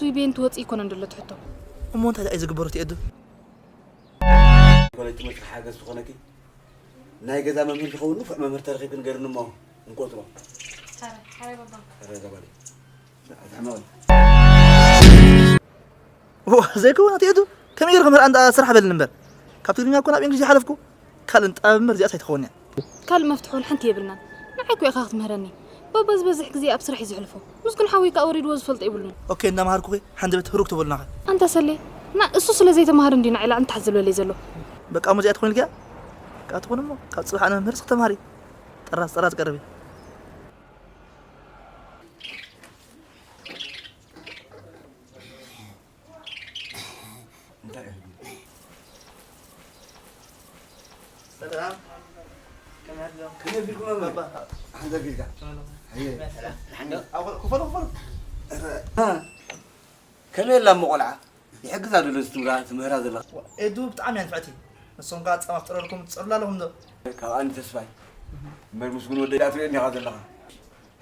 ሱይ ቤን ትወፅእ ይኮነ እንደሎ ትሕቶ። እሞ እንታይ ደኣ እዩ ዝግበሩ እቲ ኤዱ? ኮለጅ ትምህርቲ ሓገዝ ዝኾነኪ ናይ ገዛ መምህር ዝኸውን ንፉዕ መምህር ተረኺብኪ ንገርኒ እሞ ንቆፅሮ። ሓረ፣ ሓረ ባባ። ሓረ ገባሪ። ኣትሕመቕኒ። ዋ፣ ዘይከውን ኣቲ ኤዱ፣ ከመይ ገይርኩም ርኣ እንዳ ስራሕ በልን እምበር። ካብ ትግርኛ እኮ ናብ እንግሊዝ ሓለፍኩ። ካልእ ንጣብ እምበር እዚኣስ ኣይትኸውን እያ። ካልእ መፍትሒ እውን ሓንቲ የብልናን። ንዓይ እኮ ኢኻ ክትምህረኒ። ባባ ዝበዝሕ ግዜ ኣብ ስራሕ እዩ ዘሕልፎ። ምስጉን ሓወይ ከኣ ወሪድዎ ዝፈልጦ የብሉን። ኦኬ፣ እንዳምሃርኩኺ ሓንደበት ህሩግ ትበሉናኸ? ኣንታ ሰሌ፣ ና እሱ ስለ ዘይተማሃረ እንድዩ ንዓይ ላዕሊ ንታሕቲ ዝብለለይ ዘሎ። በቃ እሞ እዚኣ ትኾኒ ኢልኪያ? በቃ ትኾን እሞ ካብ ጽባሕ ኣነ መምህርስ ክትተማሃሪ። ጥራዝ ጥራዝ ቀርቢ። እንታይ እዩ? ሰላም። ከመይ ኣዲኹም? ከመይ ኣዲኹም? ባባ። ሓንደር ጌጋ። ሰላም። ኣየ። ሰላም። ሓንደር። ኣው፣ ክፈሉ፣ ክፈሉ። እ፣ ከመይ ኣላ እሞ ቆልዓ? ይሕግዛ ዶ ለዚ ትምህራ፣ ትምህራ ዘለኻ? ኤዱ ብጣዕሚ እያ ንፍዕቲ። ንስኹም ከኣ ጻማ ፍጠረልኩም፣ ትጸርላ ኣለኹም ዶ? ካብ ኣኒ ተስፋይ። እምበር ምስጉን ወደይ ኣትሪኦ እንዲኻ ዘለኻ።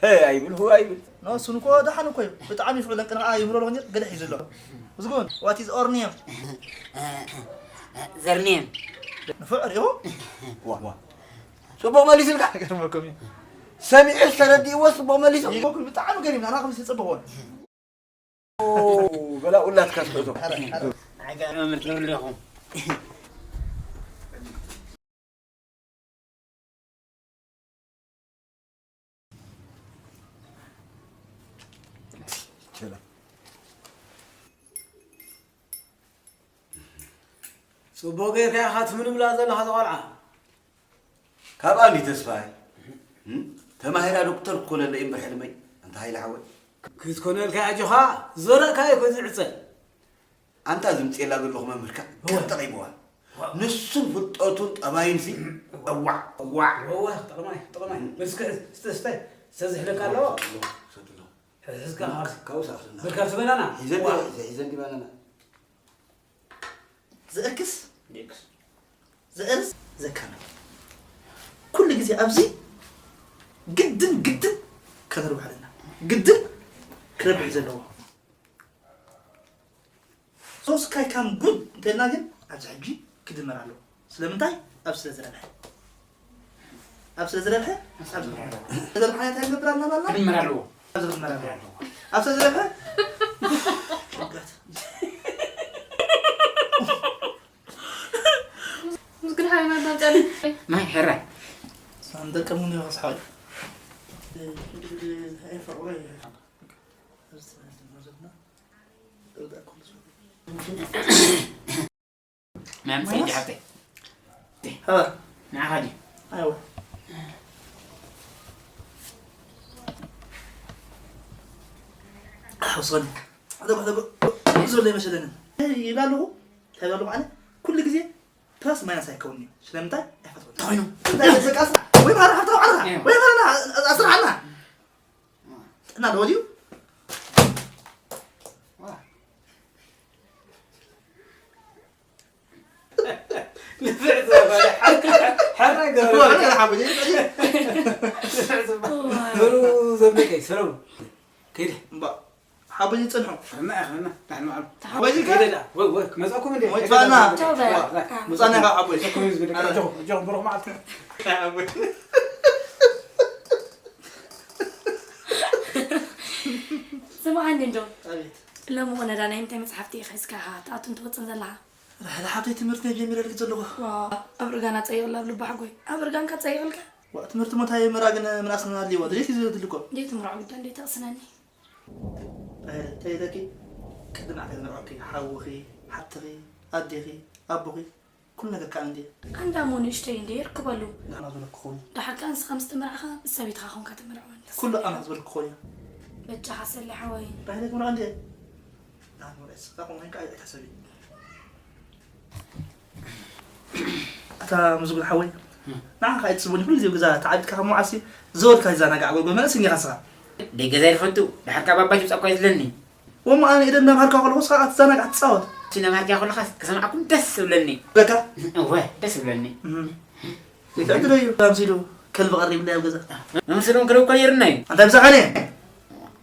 ሄ ኣይብል፣ ሁ ኣይብል። ኖ፣ እሱን እኮ ደሓን እኮ እዩ። ብጣዕሚ ይፍዑ ለንቅን ኸዓ ይምህሮ ኣለኹ እንጂ ገለ ሒዙ ኣሎ። ምስጉን፣ what is your name? ዘርኔም። ንፉዕ ሪኦ? ዋ፣ ዋ። ጽቡቕ መሊሱልካ። ገርመኩም እዩ። ሰሚዑ ዝተረዲእዎ ጽቡቕ መሊሱ። ይጎኩ ብጣዕሚ ገሪምና፣ ኣና ከምዚ ጽቡቕ ሆን። ኦ፣ በላ ኡላትካ ትሕዞ። ዓጋ መምህር ትብሉ ኢኹም። ቸላ። ጽቡቕ ጌርካ ኢኻ ትምልምላ ዘለኻ እዛ ቆልዓ። ካብ ኣንዲ ተስፋይ፣ እም? ተማሂራ ዶክተር ክትኮነለይ እምበር ሕልመይ፣ ኣንታ ሃይለ ሓወይ። ክትኮነልካ ኣጆኻ፣ ዘረእካዮ እኮ ዝዕጸ። ኣንታ ዝምጽኤላ ዘለኹ መምህርካ እወ። ከም ጠቒምዋ። ዋው። ንሱን ፍልጠቱን ጠባይንሲ፣ እዋዕ፣ እዋዕ። እወ፣ ጠቕማይ፣ ጠቕማይ። እም። እስከ፣ እስተ፣ እስተ፣ እስተ ዝሕለካ ኣለዎ። ሰድሎ፣ ሰድሎ። ሕዝካ ካብ፣ ካብኡ ሰኣኽልና። ብርካብ ትበላና? ሒዘን ዋ። ዲ-፣ ሒዘ-፣ ሒዘን ዲ ባናና? ዘእርክስ? ዴክስ። ዘእርስ? ዘካመል። ኩሉ ግዜ ኣብዚ ግድን፣ ግድን ከነርብሕ ኣለና። ግድን ክረብሕ እዩ ዘለዎ። ሶስካይ ካም ጉድ እንተልና ግን ኣብዚ ሕጂ ክድመር ኣለዎ። ስለምንታይ? ኣብ ስለ ዝረብሐ። ኣብ ስለ ዝረብሐ፣ ኣብ ስለ ዝረብሐ። ስለ ዝረብሐ እንታይ ክገብር ኣለና ባልና? ክድመር ኣለዎ። ኣብ ዝኽድመር ኣለዎ። ኣብ ስለ ዝረብሐ? ሽጋት። ምስግን ሓይና ዳምጫሊ። ማይ ሕራይ። ሳንደቀ ሙን ይኸስሓል። ማም ሰይድ ሓብተይ። ሃ። ንዓኻ ድዩ? ኣይዋ። ኣሕውስኸኒ። ሕደጎ፣ ሕደጎ። ዝብለ ኣይመሰለንን። ይብላ ኣለኹ። እንታይ ይብላ ኣለኹ ኣነ? ኩሉ ግዜ ፕላስ ማይናስ ኣይከውንን እዩ። ስለምንታይ? ኣይፈትዎን። እንታይ ኮይኑ? እንታይ ዘቃስ? ወይ ማራ ሃብታ ዓራ። እዮ። ወይ ማራ ኣስራ ዓና። ጥና ዶ ድዩ? ዋ። ንፍዕ ዝበለ ሓራ፣ ሓራ ገበረ። እኮ፣ ሓራ ሓራ። ንፍዕ ዝበለ። በሉ ዘብለቀይ፣ ሰለሙ። ከይደ። እምባ፣ ሓቦይ ይጸንሑ። እማ፣ እማ፣ ንሕና ኣብ ተሓቦይ ከይደ ዳ። ወይ፣ ወይ፣ ክመጻኩም እንዴ? ወይ፣ ከይደ ፋና። ዳ። ቻው፣ በል። ዋ፣ ምጻና ኢኻ ሓቦይ። ጀኩም ህዝቢ ደቂ ኣረ። ጀኹ፣ ጀኹ ብሩኽ መዓልቲ። ሓቦይ። ስምዓኒ እንዶ። ኣቤት። ሎሚ ኸ ነዳ ናይ ምንታይ መጽሓፍቲ ኢኻ ሒዝካ ኢኻ ትኣቱን ትወጽን ዘለኻ? ራሄል ሓብተይ ትምህርቲ ናይ ጀሚረ ልክ ዘለኹ። ዋ፣ ኣብ እርጋና ጸይቕላ ኣብ ልባ ሓጎይ። ኣብ እርጋንካ ጸይቕልካ? ዋ፣ ትምህርቲ ሞ እንታይ መራ ግን ምናስ ኣለዎ። ድሌት እዩ ዘድሊ እኮ። እንዴት ምራዕ ጉዳ እንዴት ተቕስነኒ? ራሄል፣ እንታይ ኢለኪ? ቅድም ኣነ ዝመርዖኪ ሓውኺ፣ ሓትኺ፣ ኣዴኺ፣ ኣቦኺ፣ ኩሉ ነገር ከኣ እንዴ። ኣንዳ እሞ ንእሽተይ እንዴ ይርክበሉ። ንሕና ዝበለኩ ኾይኑ። ደሓር ከኣ ንስኻ ምስ ተመርዓኻ ምስ ሰበይትኻ ኾንካ ትምርዓወን። ኩሉ ኣና ዝበለኩ ኾይኑ። በጃኻ ሰሌ ሓወይ። ራሄል ክምርዖ እንዴ። ንዓት ምርዒ ስኻ ኾንካ ኣይትሕሰቢ። ኣታ ምስጉን ሓወይ፣ ንዓኻ ኣይትስቡኒ፣ ኩሉ ግዜ ኣብ ገዛ ተዓቢጥካ ካብ መዓሲ ዘወልካ ይዛናጋዕ ጎልጎል መንእሰይ እኒኻ ንስኻ። ደይ ገዛ ይፈቱ፣ ደሓር ካብ ኣባይ ትምጻእ እኳ ይዝለኒ። ወሞ ኣነ ኢደን እናምሃርካ ከለኹ ንስኻ ትዛናጋዕ ትጻወት። እቲ እናምሃርካ ከለኻስ ክሰምዓኩም ደስ ዝብለኒ። በቃ። እወ፣ ደስ ዝብለኒ። እም። ዘይትዕድሎ እዩ፣ ኣምሲሉ ከልቢ ቀሪብለይ ኣብ ገዛ። መምስሉ እውን ክረብ እኮ ነይርና እዩ። ኣንታ ምሳኻ ነየ?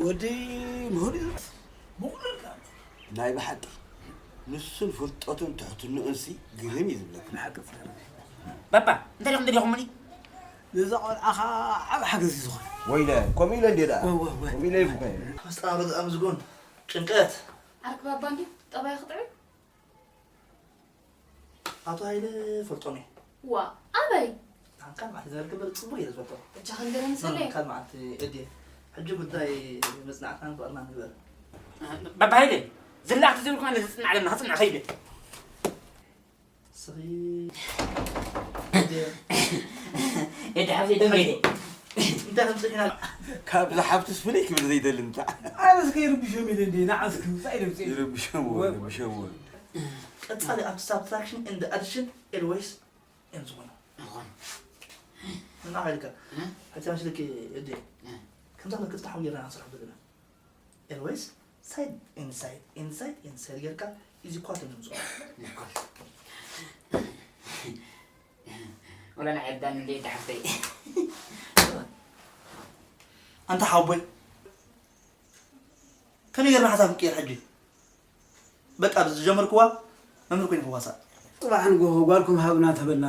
ወዲ ምሁር እዩ። ምሁር እዩ። ናይ ብሓቂ ንሱን ፍልጠቱን ትሕትንኡንሲ ግርም እዩ ዝብለካ። ብሓቂ ፍልጠት። ባባ፣ እንታይ ዲኹም ደሊኹምኒ? ነዛ ቆልዓ ኸዓ ዓብ ሓገዝ እዩ ዝኾነ። ወይለ፣ ከምኡ ኢለ እንድየ ደኣ። ወ፣ ወ፣ ወ። ከምኡ ኢለ ይብልካ እየ። መስጣ በጣም ዝጎን ጭንቀት። ዓርክ ባባ እንድዩ ጠባይ ክጥዕም። ኣቶ ሃይለ ፈልጦም እየ። ዋ፣ ኣበይ? ኣንካል ማለት ዘርክብ ጽቡቅ እየ ዝፈልጦ። እጃ ክንገረን ሰለይ። ካልማዓት እድየ። ሕጂ ጉዳይ መጽናዕትናን ፍቕርና ንግበር። ባባ ሃይለ፣ ዝላኣኽ ተዘይብልኩማ ነዚ ጽናዕ ኣለና፣ ክጽናዕ ከይደ። ስኺ እድየ። እድሓፍየ ደንገደ። እንታይ ከምጽእ ኢና? ካብዚ ሓፍትስ ፍልይ ክብል ዘይደሊ እንታይ? ኣነስ ከይርብሾም ኢለ እንዴ፣ ንዓስ ክምጻእ ኢለ ምጽእ። ይርብሾም ወይ፣ ወ- ይርብሾም ወይ። ቀጻሊ ኣብ ሳብትራክሽን ኤንድ ኣዲሽን ኤልዌይስ እዮም ዝኾኑ። ዝኾኑ። ንዓ ኢልካ፣ እ? ሕጂ ምስልኪ እድየ። እ? ከምዛ ምልክት ተሓው ጌርና ንሰርሕ ዘለና። ኤልዌይስ ሳይድ ኢንሳይድ፣ ኢንሳይድ ኢንሳይድ ጌርካ ኢዚ ኳት ንምጽኦ። ወላ ንዓይ ኣዳኒ እንደ ኢድ ሓፍተይ። ኣንታ ሓቦይ፣ ከመይ ጌርና ሓሳብ ክንቅየር ሕጂ? በቃ፣ ዝጀመርክዋ መምህር ኮይነ ክዋሳእ። ጽባሕ ንግሆ ጓልኩም ሃብና ተበልና፣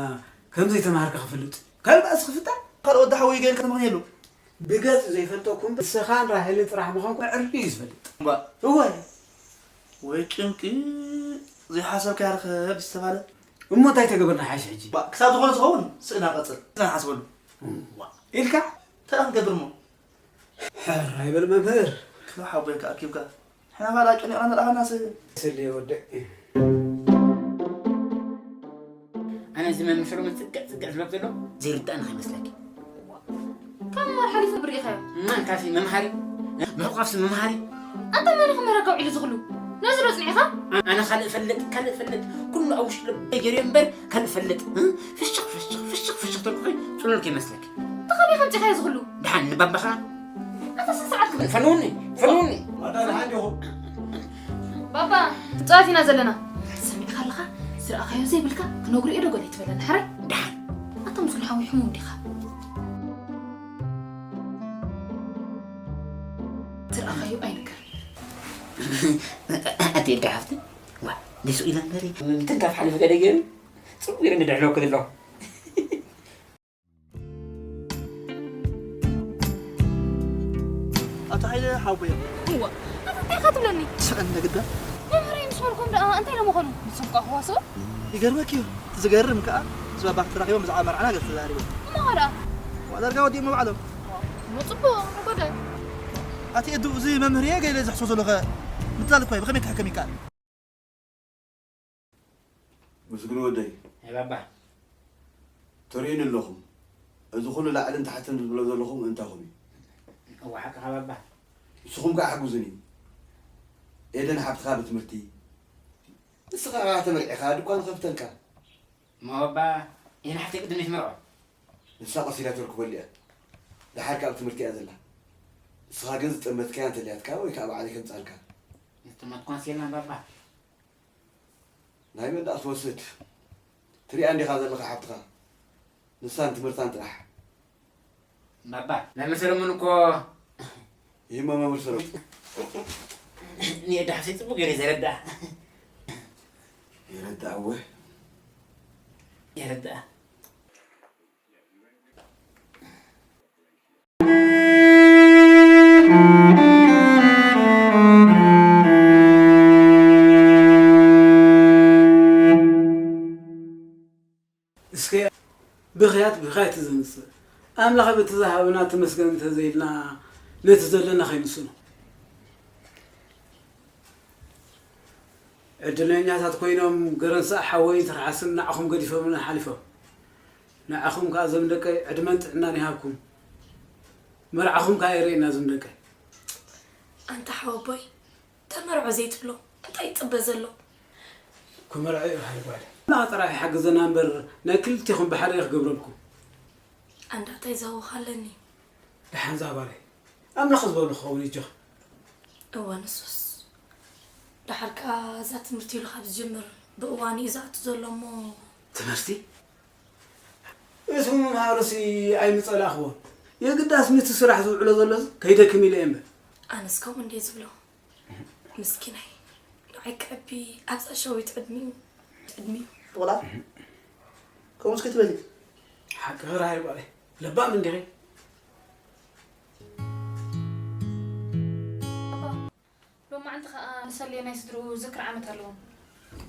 ከም ዘይተማሃርካ ክፍልጥ። ካልእ ባእሲ ክፍጠር? ካልእ ወዲ ሓወይ ገይርካ ተመኽንየሉ። ብገጽ ዘይፈልጠኩም ንስኻን ራሄልን ጥራሕ ምዃንኩም ዕርዲ እዩ ዝፈልጥ። እምባ። እወ። ወይ ጭንቂ፣ ዘይሓሰብካያ ርኸብ ዝተባለ። እሞ እንታይ ተገበርና ሓይሽ ሕጂ? ባ፣ ክሳብ ዝኾነ ዝኸውን ስእና ቀጽል። ስእና ሓስበሉ። እዋ። ኢልካ? እንታይ ደኣ ክንገብር እሞ? ሕር ኣይበል መምህር። ክሎ ሓቦይ ከኣ ኪብካ። ሕና ኻልኣ ጨኒቕና ንረኣኻናስ። ስለ ወደይ። ኣነ እዚ መምህር ሽሎሞ ጽግዕ ጽግዕ ዝብለክ ዘሎ ዘይርዳእኒ ከይመስለኪ። ካብ መሃር ሓሊፉ ብርኢኻዮ። ማን ካሲ መምሃሪ? ምሕቋፍሲ መምሃሪ? ኣንታ መን ኢኹም መረጋው ኢሉ ዝኽሉ? ነዚ ዶ ጽኒዕኻ? ኣነ ካልእ ፈልጥ፣ ካልእ ፈልጥ፣ ኩሉ ኣብ ውሽጢ ልበይ ገይረ እምበር ካልእ ፈልጥ። እ? ፍሽኽ፣ ፍሽኽ፣ ፍሽኽ፣ ፍሽኽ ተልኩኺ ጽሉል ከይመስለኪ። ተኸቢኻ ኣምጺኻዮ እዚ ኩሉ? ደሓን ንባባኻ ኣታ ስንት ሰዓት ክብል? ፈንውኒ፣ ፈንውኒ። ኣታ ደሓን ዲኹም? ባባ፣ ትጻወት ኢና ዘለና። ሰሚዕካ ኣለኻ? ዝረኣኻዮ ዘይብልካ ክነግሮ እየ ዶ ገለ ትበለኒ፣ ሕራይ? ደሓን። ኣታ ምስሉ ሓዊ ሕሙም ዲኻ? ዝረኣኻዮ ኣይንገር። ኣቲ ኤልዳ ሓፍቲ፣ ዋ፣ ደስ ኢላ እምበሪ። ምትንካፍ ሓሊፉ ገለ ገይሩ፣ ጽቡቕ ገይሩ ንድሕለወኪ ዘሎ። ኣቶ ሃይለ ሓወቦይ። እዋ፣ ኣታ እንታይ ኢኻ ትብለኒ? ስቀን ነግዳ። መምህረይ ምስ በልኩም ደኣ እንታይ ኢሎም ምኾኑ? ንሶም ከኣ ክዋስኡ? ይገርመኪ እዩ። እቲ ዝገርም ከኣ፣ ምስ ባባ ክትራኺቦም ብዛዕባ መርዓና ገለ ተዛሪቦም። እሞ ደኣ? ዋእ፣ ዳርጋ ወዲኦም ባዕሎም። እሞ ጽቡቕ፣ ረጎደ። ኣቲ ኤዱ፣ እዚ መምህር እየ ገለ ዘሕስቦ ዘለኹ ምትላል እኮ እዩ፣ ብኸመይ ክሕከም ይከኣል? ምስግን ወደይ። ኣይ ባባ። ትርእዩኒ ኣለኹም። እዚ ኩሉ ላዕልን ታሕትን ዝብሎ ዘለኹም እንታኹም እዩ? እወ፣ ሓቅኻ ባባ። ንስኹም ከኣ ሓግዙኒ። ኤደን ሓብትኻ ብትምህርቲ። ንስኻ ከኣ ተመርዒኻ ድኳን ኸፍተልካ። እሞ ባባ፣ ኤደን ሓፍተይ ቅድም ይትመርዖ። ንሳ ቀስ ኢላ ተርክበሉ እያ። ደሓር ከኣ ኣብ ትምህርቲ እያ ዘላ። ንስኻ ግን ዝጠመትካያ እንተልያትካ ወይ ከኣ ባዕለይ ከምጻልካ። ዝጠመትኳስ የላን ባባ። ናይ መን ደኣ ትወስድ? ትሪኣ እንዲኻ ዘለኻ ሓብትኻ። ንሳን ትምህርታን ጥራሕ። ባባ፣ መምህር ሰለሙን እኮ። ይህማ መምህር ሰለሙን። ንኤዳ ሓፍተይ ጽቡቕ ገይሩ እዩ ዘረድኣ። የረድኣ እወ። የረድኣ። እስከ ብኽያት ብኽያት እዩ ዘምጽእ። ኣምላኽ በቲ ዝሃበና ተመስገን እንተዘይልና ነቲ ዘለና ከይንስእኖ። ዕድለኛታት ኮይኖም ገረንስኣ ሓወይን ትርሓስን ንዓኹም ገዲፎምና ሓሊፎም። ንዓኹም ከኣ እዞም ደቀይ ዕድመን ጥዕናን ይሃብኩም። መርዓኹም ከኣ የርእየና እዞም ደቀይ። ኣንታ ሓወቦይ፣ ተመርዖ ዘይትብሎ እንታይ ይጽበ ዘሎ? ክመርዖ እዩ ሃይ ጓል። ኣምላኽ ጥራሕ ይሓግዘና እምበር ናይ ክልቴኹም ብሓደ እየ ክገብረልኩም። ኣንዳ እንታይ ዝህቦ ኣለኒ? ደሓን ዛባለይ ኣምላኽ ዝበሎ ክኸውን ይጀኽ። እወ ንሱስ። ደሓር ከኣ እዛ ትምህርቲ ኢሉ ካብ ዝጅምር ብእዋኑ እዩ ዝኣቱ ዘሎ እሞ። ትምህርቲ? እዚ ምምሃሩሲ ኣይምጸላእኽዎን። የግዳስ ነቲ ስራሕ ዝውዕሎ ዘሎ ከይደክም ኢለ እየ እምበር። ኣነስ ከምኡ እንድየ ዝብሎ። ምስኪናይ። ንዓይ ክዕቢ ኣብዛ ሸዊት ዕድሚኡ። ዕድሚኡ። ቆላ? ከምኡስ ክትበሊ? ሓቂ ራሄል ጓለይ። ለባም እንዲኺ? ሎማዓንቲ ኸኣ ንሰሌ ናይ ስድርኡ ዝክሪ ዓመት ኣለዎም።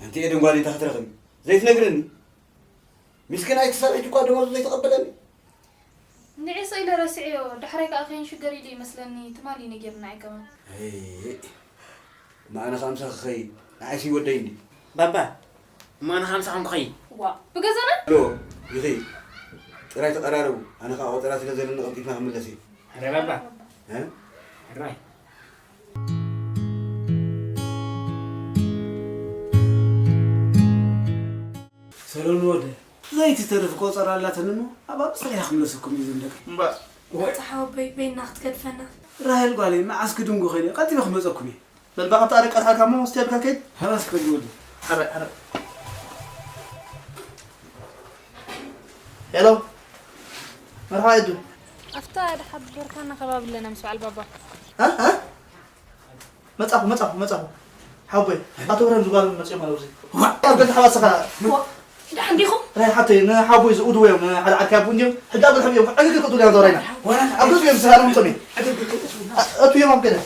ኣንቲ ኤደን ጓለይ እንታይ ክትረኽቢ? ዘይትነግርኒ? ምስኪናይ ክሳብ ሕጂ እኳ ደሞዙ ዘይተቐበለኒ። ንዒ ስቕ ኢለ ረሲዐዮ፣ ዳሕራይ ከኣ ከይንሽገር ኢሉ ይመስለኒ ትማሊ ነጊሩኒ ንዓይ ከማን። ኣይ፣ እማ ኣነ ከኣ ምሳኺ ክኸይድ፣ ንዓይሲ ይወደይ እንዲ። ባባ፣ እሞ ኣነ ኸኣ ምሳኹም ክኸይድ? ዋእ፣ ብገዛና? ሎ፣ ይኸይድ። ጥራይ ተቐራረቡ፣ ኣነ ኸኣ ቆጸራ ስለ ዘለኒ ቀልጢፍና ክምለስ እየ። ሕራይ ባባ። እ? ሕራይ። ሰሎን ወደ፣ ዘይትተርፍ ቆጸራ ኣላትኒ እሞ፣ ኣብ ኣብጽሕ እያ ክምለሰኩም እዩ ዘንደቀ። እምባ። ወይ። ኣታ ሓወቦይ፣ በይንና ክትገድፈና። ራሄል ጓለይ፣ መዓስ ክድንጉ ኸይደ፣ ቀልጢፈ ክመጸኩም እየ። በል፣ ባኻ ኣብታ ኣረቃ ትሓልካ እሞ፣ እስቲ ኣድካ ከይድ። ሃላስ ከይድ ወደ። ኣረ፣ ኣረ። ሄሎ። መርሓባ፣ ኤዱ። ኣብታ ድሓበርካና ከባቢ ኣለና ምስ በዓል ባባ። እ? እ? መጻኹ፣ መጻኹ፣ መጻኹ። ሓቦይ፣ ኣቶ ብርሃን ዝጓሉ መጺኦም ኣለዉ፣ እዚ። ዋ! ኣብ ገዛ ሓባስኻ። ዋ! ደሓን ዲኹም? ራይ ሓተይ፣ ንሓቦይ ዝእድዎ እዮም፣ ንሓደ ዓርኪ ኣቦ እንድዮም። ሕጂ ኣብ ልሕም እዮም፣ ዕግግር ክእትዉ ኢና ዘውራይና። ወላ ኣብ ገዝኡ እዮም ዝሰላሙ ምጾም እዮም። ዕግግር ክእትዉ። ኣ-፣ እቱ እዮም ኣብ ገዛ።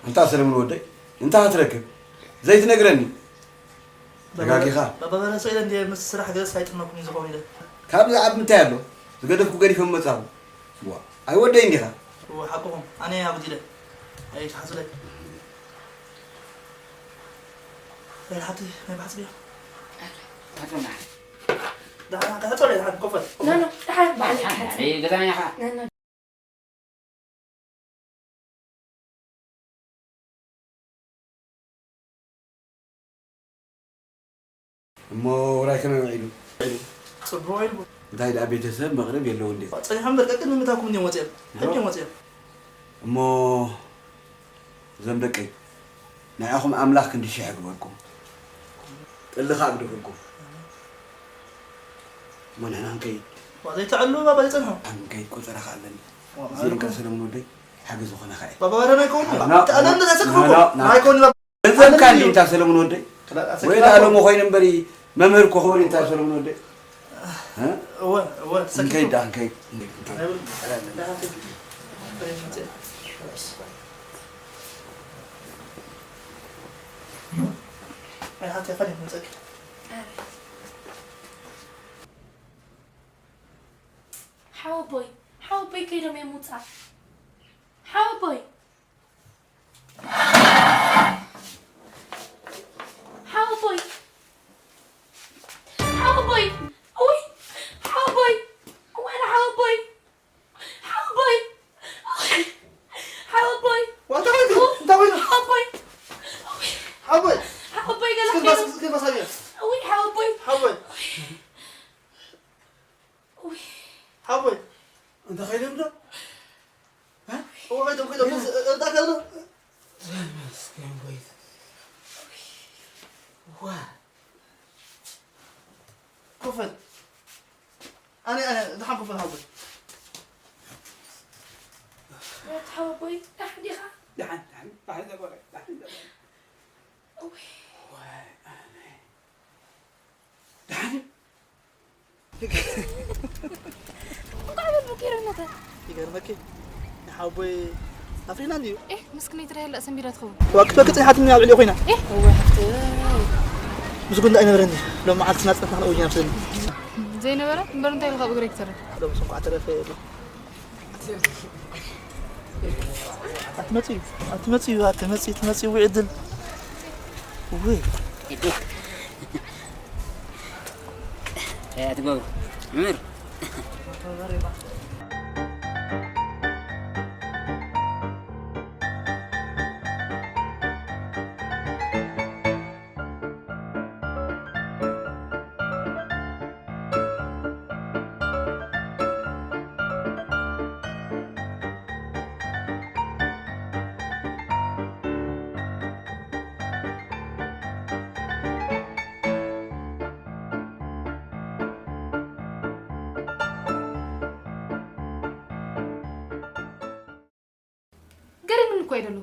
እንታ ሰለሙን ወደይ፣ እንታ ክትረክብ ዘይትነግረኒ? ተጋጊኻ። ባባ በረሰ ኢለ እንድየ ምስ ስራሕ ገለስ ኣይጥመኩን እዩ ዝኸውን ኢለ። ካብዚ ኣብ ምንታይ ኣሎ? ዝገደፍኩ ገዲፈ መጻኹ። ዋ፣ ኣይወደይን ዲኻ? እወ፣ ሓቅኹም። ኣነ እየ ኣጉዲለ። ኣይትሓዙለይ። ናይ ሓብቲ፣ ናይ ባሕቲ ድያ? ኣቶና። ደሓን፣ ደሓን፣ ጸሎት፣ ደሓን፣ ኮፈት። ኖ፣ ኖ፣ ደሓን፣ ባዕለይ ክሓጽብ። ኣይ፣ ገዛና ኢኻ። ኖ፣ ኖ። እሞ ውራይ ከመይ ውዒሉ? ጽቡቕ ውዒሉ። እንታይ ደኣ ቤተሰብ መቕርብ የለውን ድዩ? ጸኒሖም በቃ፣ ግን ንምንታይ ኩም እንዲዮም ወጺኦም? ዶ? ሕጂ እዮም ወጺኦም። እሞ እዞም ደቀይ፣ ንዓኹም ኣምላኽ ክንዲ ሽሕ ይግበርኩም። ጥሊ ኸኣ ግደፈልኩም። እሞ ንሕና ክንከይድ። ዋ፣ ዘይተዕሉ ባባ ይጸንሑ። ኣብ ክንከይድ ቆጸራ ኸኣ ኣለኒ። ዋ፣ እዚኦም ከኣ ሰለሙን ወደይ፣ ሓገዝ ዝኾነ ኸኣ እየ። ባባ፣ ባባ፣ ናይ ከውን፣ ና፣ ና፣ ተኣለም ና፣ ተሰክፉ። ና፣ ና። ናይ ከውን፣ ባባ። ገንዘብካ ኣለም እንዲ እዩ። እንታ ሰለሙን ወደይ? ክላ-፣ ወይ ክላ-፣ ደኣ ሎሚ ኮይኑ እምበሪ መምህር ኮኾሪ እንታይ ሰለሙን ወደይ? እ? እወ፣ እወ፣ ሰኪቱ። እንከይድ ደኣ፣ እንከይድ፣ እንከይድ፣ እንከይድ። ኣይብሉ። ኣይሓትያ፣ ከሊእ ምጸኪ። ሓወቦይ፣ ሓወቦይ ከይዶም እዮም ምውጻእ። ሓወቦይ። ሓወቦይ! ሓወቦይ! ኡይ! ሓወቦይ! እዋይ ሓወቦይ! ሓወቦይ! ሓወቦይ! ዋንታ ኮይኑ? እንታይ ኮይኑ? ሓወቦይ! ሓወቦይ! ሓወቦይ ገለ እስኪ ባስ-፣ እስኪ ባሳብዮ። ኡይ ሓወቦይ! ሓወቦይ! ኡይ! ሓወቦይ! እንታይ ከይዶም ዶ? እ? እወ፣ ከይዶም፣ ከይዶም። እወ። እርዳእካ ኣሎ? ተመስገን ጎይታ። ዋ። ኮፈል። ኣነ፣ ኣነ፣ ደሓን ኮፈል ሓወቦይ። ወዲ ሓወቦይ፣ ደሓን ዲኻ? ደሓን፣ ደሓን፣ ደሓን ዘጎረ፣ ደሓን ዘጎረ። እወ። ዋይ፣ ኣነ። ደሓን። እንቋዕ በሉ ኬረነተ። ይገርመኪ፣ ንሓወቦይ ኣፍሪና እንድዩ። ኤህ፣ ምስክነይቲ ዳይ ኣላ ሰንቢዳ ትኸውን። ዋ፣ ክትበኪ ጽኒሓትኒ ኣብ ልዕሊኡ ኮይና። ኤህ፣ እወ፣ ሓፍተይ። ምስ ጉንዳ ኣይነበረኒ። ሎም መዓልቲ ናጽነትና ክንእውጅ ኢና መስለኒ። ዘይነበረ እምበር እንታይ ኢሉ ካብ እግረይ ክተርፍ? ሎም እንኳዕ ተረፈ ኢሉ። ኣትመጽዩ፣ ኣትመጽዩ፣ ኣትመጽዩ፣ ትመጽዩ፣ ውይ ዕድል። ውይ። እንታይ እያ ትገብሩ? ዕምር። ገሪሙኒ እኮ እዩ ዘሎ።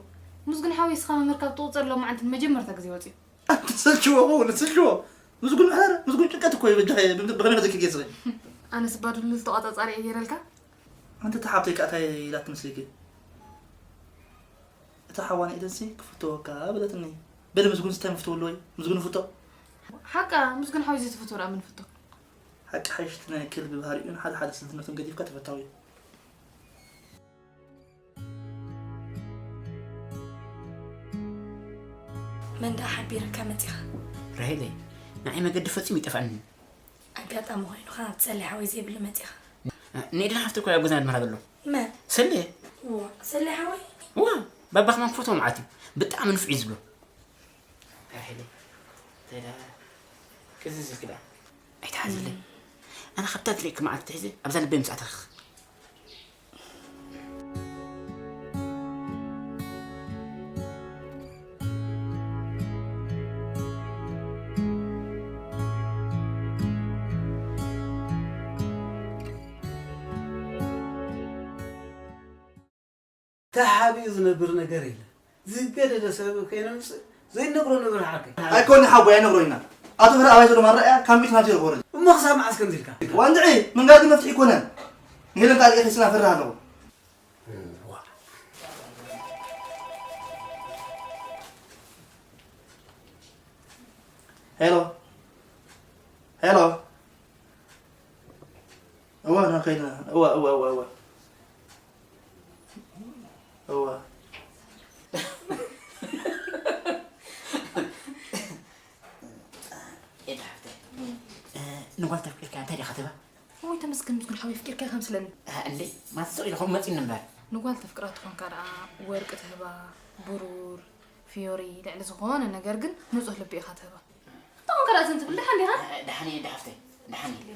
ምስጉን ሓወይ እስኻ ምምርካብ ትቑጸር ሎማዓንቲ ንመጀመርታ ግዜ ወጺኡ። ኣንተ ሰልችዎ እኮ ንስልችዎ። ምስጉን ምሕደር፣ ምስጉን ጭንቀት እኮ እዩ በጃኻ ብኸመይ ከዘኪ ገይጽ። ኣነስ ባዱልል ተቋጻጻሪ እየ ገይረልካ። ኣንተ ተሓብተይ ከኣ እንታይ ኢላት ትመስለኪ? እታ ሓዋ ንኤደንሲ ክፍተወካ በለትኒ። በሊ ምስጉን እንታይ ምፍተወሉ ወይ? ምስጉን ፍቶ። ሓቃ ምስጉን ሓወይ ዘይትፍቶ ደኣ ምን ፍቶ? ሓቂ ሓይሽ እቲ ናይ ከልቢ ባህሪኡን ሓደ ሓደ ስልትነቱን ገዲፍካ ተፈታዊ እዩ። መን ደኣ ሓቢርካ መጺኻ? ራሄለይ፣ ንዓይ መገዲ ፈጺሙ ይጠፍኣኒ። ኣጋጣሚ ኮይኑ ኸኣ ኣብ ጸሊ ሓወይ ዘይብሉ መጺኻ። ንኤደን ሓፍቲ እኮ ኣብ ገዛና ድመራ ዘሎ። መን? ሰሌ። እዋ፣ ሰሌ ሓወይ? እዋ፣ ባባ ከማን ክፈትዎ መዓት እዩ። ብጣዕሚ ንፉዕ እዩ ዝብሎ። ራሄለይ፣ እንታይ ደኣ ቅዝዝ ኢልኪ ደኣ? ኣይትሓዝለይ። ኣነ ካብታ ትርእየኪ መዓልቲ ትሒዘ ኣብዛ ልበይ ምስ ኣተኽኽ። ተሓቢኡ ዝነብር ነገር የለን። ዝገደደ ሰብ ከይነምጽእ ዘይነግሮ ነገር ሓቀይ። ኣይኮነ ሓቦይ ኣይነግሮ ኢና። ኣቶ ፍረ ኣባይ ዘሎ ማረኣያ ካብ ሚእቲ ናቱ ይረኽቦ። እሞ ክሳብ መዓስ ከምዚ ኢልካ? ዋንድዒ መንጋግ መፍትሒ ኣይኮነን። ንሄለን ካልእ ከስና ፈርህ ኣለኹ። ዋ። ሄሎ። እዋ እዋ እዋ እዋ እዋ። ኤዳ ሓፍተይ፣ እ፣ ንጓል ተፍቂርካ እንታይ ዲኻ ትህባ? ወይ ተመስገን ምስጉን ሓወይ፣ ፍቂርካ ከም ስለኒ። እ፣ እንዴ፣ ማትስቕ ኢልኹም መፂኒ እምበር። ንጓል ተፍቅራ ትኾንካ ደኣ ወርቂ ትህባ፣ ብሩር፣ ፍዮሪ፣ ልዕሊ ዝኾነ ነገር ግን ንጹህ ልቢ ኢኻ ትህባ። እንታይ ኮንካ ደኣ ዝም ትብል? ደሓን ዲኻ? እ፣ ደሓን እየ፣ ኤዳ ሓፍተይ፣ ደሓን እየ።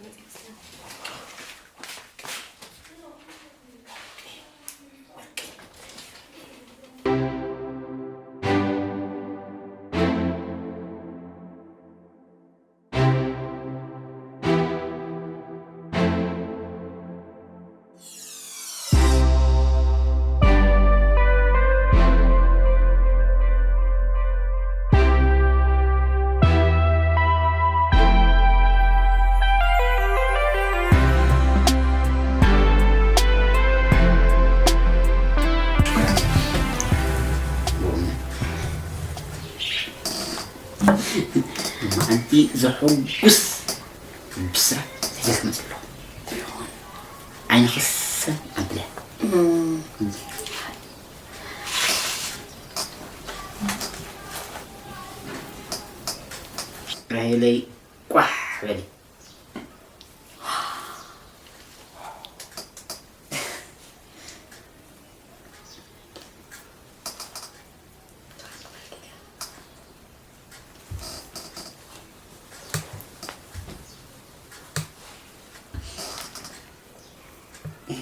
መዓንቲ ዘሐጉስ ብስራት ሒዘ ክመጽእ ኣለኹ። ዓይንኺ ሰም ኣብለ። ራሄለይ ቋሕ በሊ።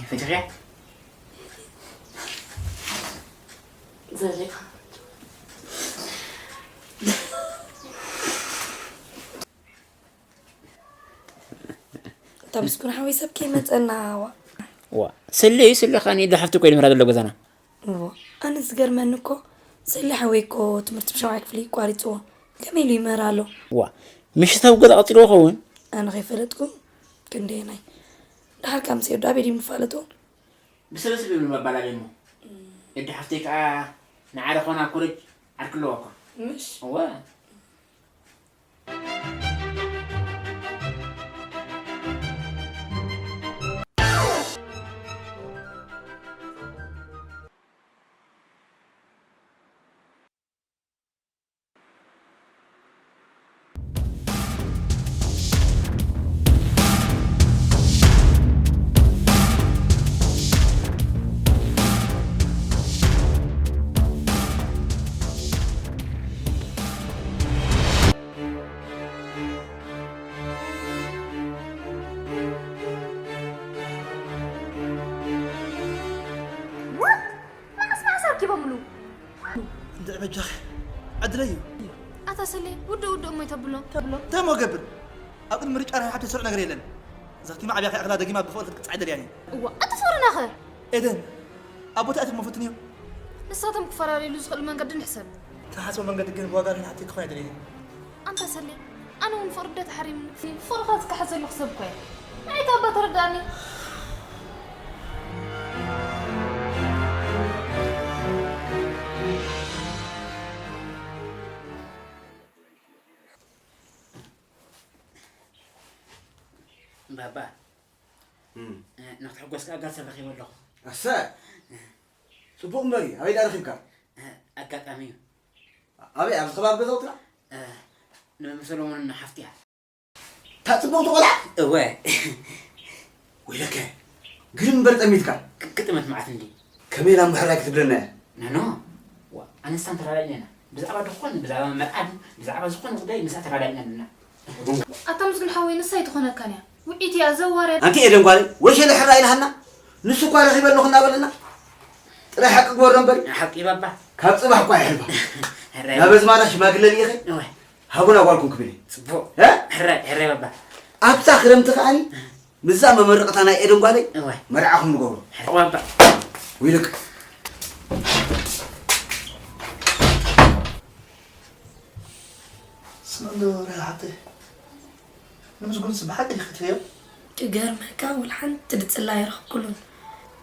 ፈቲሕያ? ዘሪኻ። እታ ምስጉን ሓወይ ሰብ ከይመጸና፣ ዋ። ዋ፣ ስለ እዩ፣ ስለ ኸኣ ንኢድ ሓፍቲ እኮ እዩ ዝምህራ ዘሎ ገዛና። ዋ፣ ኣነ ዝገርመኒ እኮ፣ ስለ ሓወይ እኮ ትምህርቲ ብሻውዓይ ክፍሊ ቋሪጽዎ። ከመይ ኢሉ ይምህር ኣሎ? ዋ፣ ምሽታዊ ገዛ ቀጺልዎ ኸውን? ኣነ ከይፈለጥኩ፣ ክንደየናይ። ደሓር ካብ ምስ ኤዱ ኣበይ ድዩ ንፋለጦ? ብሰበ ስብ ይብሉ መባላል እሞ። ኤዱ ሓፍተይ ከኣ ንዓረ ኾና ኮለጅ ዓርኪ ኣለዋ እኮ። ምሽ? እወ። What? መዓስ መዓስ ኣርኪቦምሉ? እንድዒ በጃኺ፣ ዕድለይ እዩ። ኣታ ሰሌ፣ ውድእ ውድእ እሞ ኣይተብሎ። እንታይ እሞ እገብር? ኣብ ቅድሚ ምርጫ ርሕሓት ስሩዕ ነገር የለን። እዛ ቲማ ዓብያ ከይኣኽላ ደጊማ ብፍቕሪ ክትቅጻዕ ኣይደልያን እየ። እዋ፣ ኣቲ ፍቕርናኸ? ኤደን፣ ኣብ ቦታ ኣትሞ ፈትንዮ። ንሳቶም ክፈላለዩሉ ዝኽእሉ መንገዲ ንሕሰብ። ትሓስቦ መንገዲ ግን ብዋጋ ርሕሓት ክኾን ኣይደልየን እየ። ኣንታ ሰሌ፣ ኣነ እውን ፍቕሪ እንደ ተሓሪምኒ፣ ፍቕርኻ ዝከሓሰሉ ክሰብ እኮ እየ። ንዓይ እታ እባ ተረድኣኒ። ባባ፣ እም። እ፣ ንክትሕጎስ ከኣ ጋል ሰብ ረኺበ ኣለኹ። ኣሰ! ጽቡቕ እምበሪ፣ ኣበይ ደኣ ረኺብካ? እ፣ ኣጋጣሚ እዩ። ኣበይ፣ ኣብዚ ከባቢ ገዛውትና? እ፣ ንመም ሰሎሞን ሓፍቲ እያ። እታ ጽብቕቲ ቆልዓ? እወ። ወይለከ፣ ግርም እምበር ጠሚትካ። ክ-፣ ክጥመት መዓት እንዲ። ከመይ ኢላ ምሕራይ ክትብለና እያ? ኖ፣ ኖ። ዋ፣ ኣነሳ ተራዳኢና ኢና። ብዛዕባ ድኾነ፣ ብዛዕባ መርዓን፣ ብዛዕባ ዝኾነ ጉዳይ ምስኣ ተራዳኢና ኣለና። ኣታ ምስጉን ሓወይ፣ ንሳ ኣይትኾነካን እያ። ውዒት እያ፣ ዘዋርያ። ኣንቲ ኤደን ጓለይ፣ ወሸለ ሕራይ ኢልሃና። ንሱ እኳ ረኺበ ኣለኹ እናበለና። ጥራይ ሓቂ ግበሮ እምበር። ሓቂ ባባ። ካብ ጽባሕ እኳ ይሕልባ። ሕራይ። ናብ ኣዝማዳ ሽማግለ ልኢኸ። እወ። ሃቡና ጓልኩም ክብል እዩ። ጽቡቕ። እ? ሕራይ፣ ሕራይ ባባ። ኣብታ ክረምቲ ከኣኒ ምስዛ መመረቕታ ናይ ኤደን ጓለይ እወ። መርዓኹም ንገብሮ። ሕራይ ባባ። ውይልክ። ስምዕዶ ርሕሓተይ፣ ንምስጉንስ ብሓቂ ዲኺ ትርእዮ? ክገርመካ፣ ወላ ሓንቲ ድጽላ ኣይረኽብኩሉን።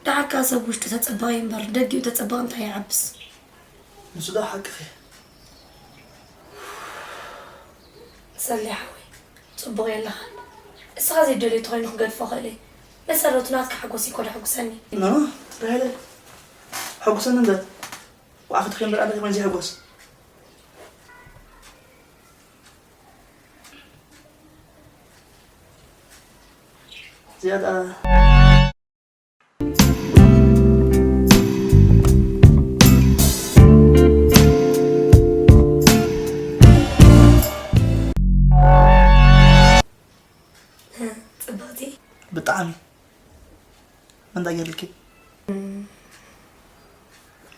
ደሓር ከኣ ሰብ ውሽጡ ተጸባቒ እምበር፣ ደጊኡ ተጸባቒ እንታይ ይዓብስ? ንሱ ደኣ ሓቅኺ። ሰሌ ሓወይ፣ ጽቡቕ የለኻን። እስኻ ዘይደልዮ ተኾይኑ ክገድፎ ክእል እየ። መሰረቱ ናትካ ሓጎስ እዩ እኮ ደሕጉሰኒ። ኖ፣ ራሄለ፣ ሕጉሰኒ እምበር። ወዓፈት ከይምበር ኣነ ከመይ ዘይሕጎስ? ዝያዳ ጽብቕቲ። ብጣዕሚ። መን ዳ ገይርልኪ? እም።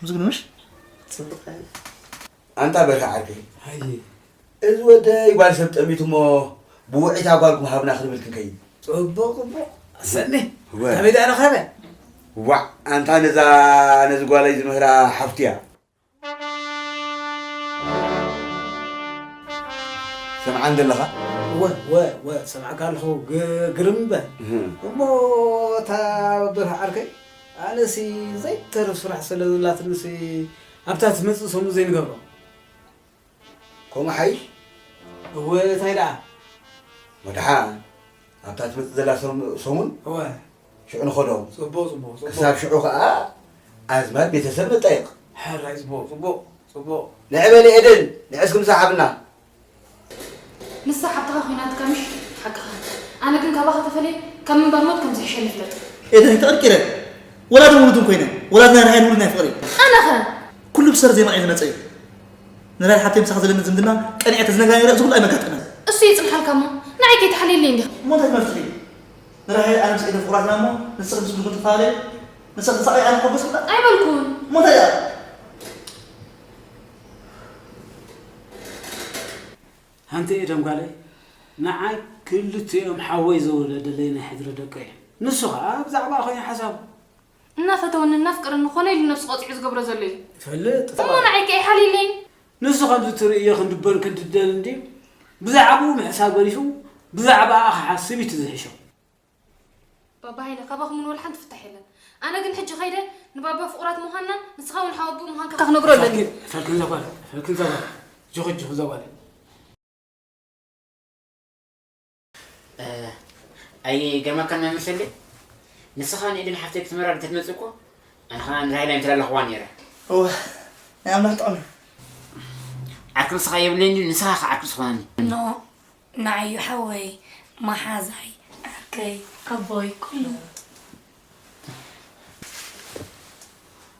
ምስግን ምሽ? ጽብቕ። ኣንታ በርሀ ዓርከይ። ሃየ። እዚ ወደይ ጓል ሰብ ጠሚቱ እሞ ብውዒታ ጓልኩም ሃብና ክንብል ክንከይድ። ጽቡቕ፣ ጽቡቕ። ኣሰኒ። እወ። ከመይ ደኣ ረኸበ? ዋዕ፣ ኣንታ ነዛ፣ ነዚ ጓለይ ዝምህራ ሓፍቱ እያ። ሰምዓን ዘለኻ? እወ፣ እወ፣ እወ፣ ሰምዓካ ኣለኹ። ግ-፣ ግርም እምበር። እህ። እሞ እታ በርሀ ዓርከይ፣ ኣነሲ ዘይተርፍ ስራሕ ስለ ዘላትንሲ ኣብታ ትመጽእ ሰሙን ዘይንገብሮ። ከምኡ ሓይሽ? እወ፣ እንታይ ደኣ? ወድሓ ኣብታ ትመጽእ ዘላ ሰሙ-፣ ሰሙን እወ። ሽዑ ንኸዶ። ጽቡቕ፣ ጽቡቕ፣ ጽቡቕ። ክሳብ ሽዑ ከኣ ኣዝማድ ቤተሰብ ንጠይቕ። ሕራይ፣ ጽቡቕ፣ ጽቡቕ፣ ጽቡቕ። ንዕበሊ ኤደን፣ ንዕስኪ ምሳሕ ኣብና። ንሳ ሓብትኻ ኮይናትካ ምሽ? ሓቅኻ። ኣነ ግን ካባኻ ተፈልየ ካብ ምንባር ሞት ከም ዝሕሸኒ ፍለጥ። ኤደን፣ ተቐርቂረ። ወላድን ውሉድን ኮይነ። ወላድና ርሃይን ውሉድና ፍቕሪ። ኣነኸ? ኩሉ ብሰር ዜማ እዩ ዝመጸ እዩ። ንራል ሓብተይ ምሳኻ ዘለኒ ዝምድና ቀኒዐ ተዝነግራ ነይረ፣ እዚ ኩሉ ኣይመጋጠመን። እሱ ይጽንሓልካ እሞ፣ ንዓይ ከይትሓልየለይ እንዲኻ። እሞ እንታይ መፍትሒ? ንራሄል ኣነ ምስ ኤደን ፍቑራት ኢና እሞ፣ ንስኺ ምስ ብርኩን ትፈላለዩ፣ ንስኺ ተሳቒ ኣነ ክሕጎስ ክብላ? ኣይበልኩን። እሞ እንታይ ደኣ? ሓንቲ ኤደን ጓለይ፣ ንዓይ ክልቲኦም ሓወይ ዝወለደለይ ናይ ሕድሪ ደቀይ እዮም። ንሱ ኸኣ ብዛዕባ ኾይኑ ሓሳቡ። እናፈተወኒ እናፍቀረኒ ኮነ ኢሉ ነብሱ ቀጺዑ ዝገብሮ ዘሎ እዩ። ይፈልጥ እሞ ጠባ። ንዓይ ከ ይሓልየለይ? ንሱ ከምዚ ትርእዮ ክንድበን ክንድደን እንድዩ። ብዛዕባኡ ምሕሳብ ገዲፉ ብዛዕባኣ ክሓስብ እዩ እቲ ዝሕሾ። ባባ ሃይለ፣ ካባኹም እውን ወላ ሓንቲ ፍታሕ የለን። ኣነ ግን ሕጂ ኸይደ ንባባ ፍቑራት ምዃንናን ንስኻ እውን ሓወቦኡ ምዃንካ ክነግሮ ኣለኒ። ፈልክን፣ ፈልክን ዘጓል፣ ፈልክን ዘጓል። ጆኹ፣ ጆኹ ዘጓል። እ፣ ኣይገርመካን መመሰለይ? ንስኻ ንኤደን ሓፍተይ ክትምራ እንተትመጽእ እኮ፣ ኣነ ኸኣ ንራሄል ኣይምተላለኽዋን ነይረ። እወ፣ ናይ ኣምላኽ ጥቕሚ። ዓርኪ ንስኻ የብለይን ድዩ? ንስኻ ኸዓ ዓርኪ ዝኾነኒ። ኖ፣ ንዓዩ ሓወይ፣ መሓዛይ፣ ዓርከይ፣ ኣቦይ፣ ኩሉ።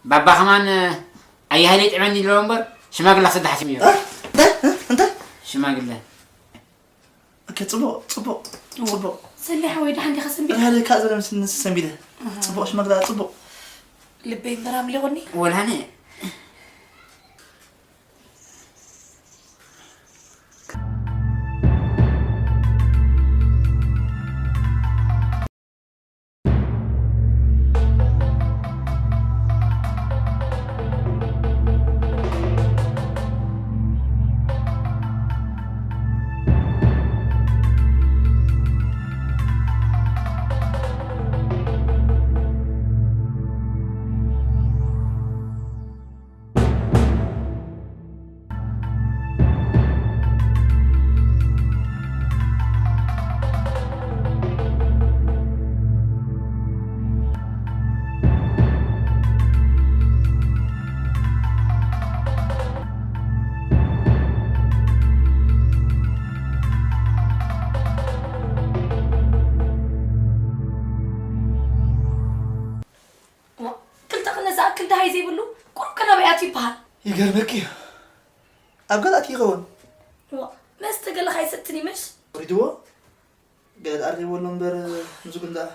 ባባ ከማን ኣያሃለይ ጥዕመኒ ኢልዎ እምበር፣ ሽማግለ ክሰዳ ሓሲቡ ነይሩ። እ? እንታይ? እ? እንታይ? ሽማግለ። ኦኬ፣ ጽቡቕ፣ ጽቡቕ፣ ጽቡቕ። ሰሊ ሓወይ፣ ደሓን ዲኻ ሰንቢድካ? ራሄል፣ ካብ ዘለ ምስ ንስ ሰንቢደ። ኣሃ። ጽቡቕ ሽማግለ፣ ጽቡቕ። ልበይ እምበር ኣምሊቑኒ። ወላ ኣነ። ዋ፣ ክልተ ክነ ዝኣክል ደሃይ ዘይብሉ ቁሩብ ከ ናበይ ኣትዩ ይበሃል? ይገርመኪ እዩ። ኣብ ገለ ኣትዩ ይኸውን። ዋ፣ መስተ ገለ ከይሰትን ይመሽ። ወሪድዎ? ገለ ኣርሂብዎ ኣሎ እምበር፣ ምስጉን ደኣ።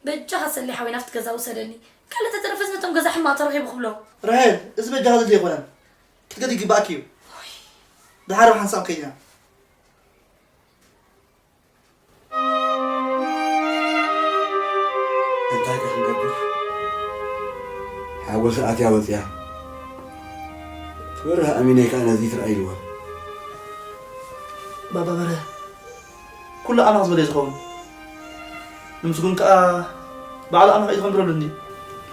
በጃኻ ሰሌ ሓወይ ናብቲ ገዛ ውሰደኒ። ካልእ ተተረፈስ ነቶም ገዛ ሕማቕ ተረኺቡ ክብሎ። ራሄል፣ እዚ በጃኻ ዘድልዮ ኣይኮነን። ክትገዲ ይግባእኪ እዩ። ኦይ። ደሓር ኣብ ሓንሳብ ከይድና። እንታይ ከ ክንገብር? ሓጎስ ኣትያ ወፅያ። ትበርህ ኣሚነይ ከዓ ነዚ ትርኣይ ኢልዋ። ባባ በርሀ፣ ኩሉ ኣምላኽ ዝበለ እዩ ዝኸውን። ንምስጉን ከዓ ባዕሉ ኣምላኽ እዩ ዝኸውን ብለሉ እንዲ።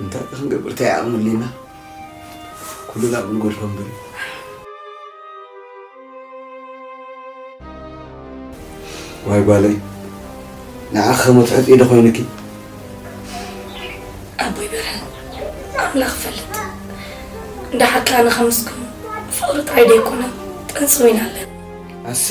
እንታይ ከ ክንገብር? እንታይ ዓቕሚ ኣሊና? ኩሉ ናብ ንጎድሎ እምበር እዩ። ዋይ ጓለይ፣ ንዓኺ ከም ትሑት ኢደ ኮይኑኪ። ኣቦይ ብርሃን ኣምላኽ ይፈልጥ። እንዳ ሓካ ኣነ ከምስኩም ፍቕሪ ጥራይ ደይኮነ ጥንሲ ኮይና ኣለን። ኣሰ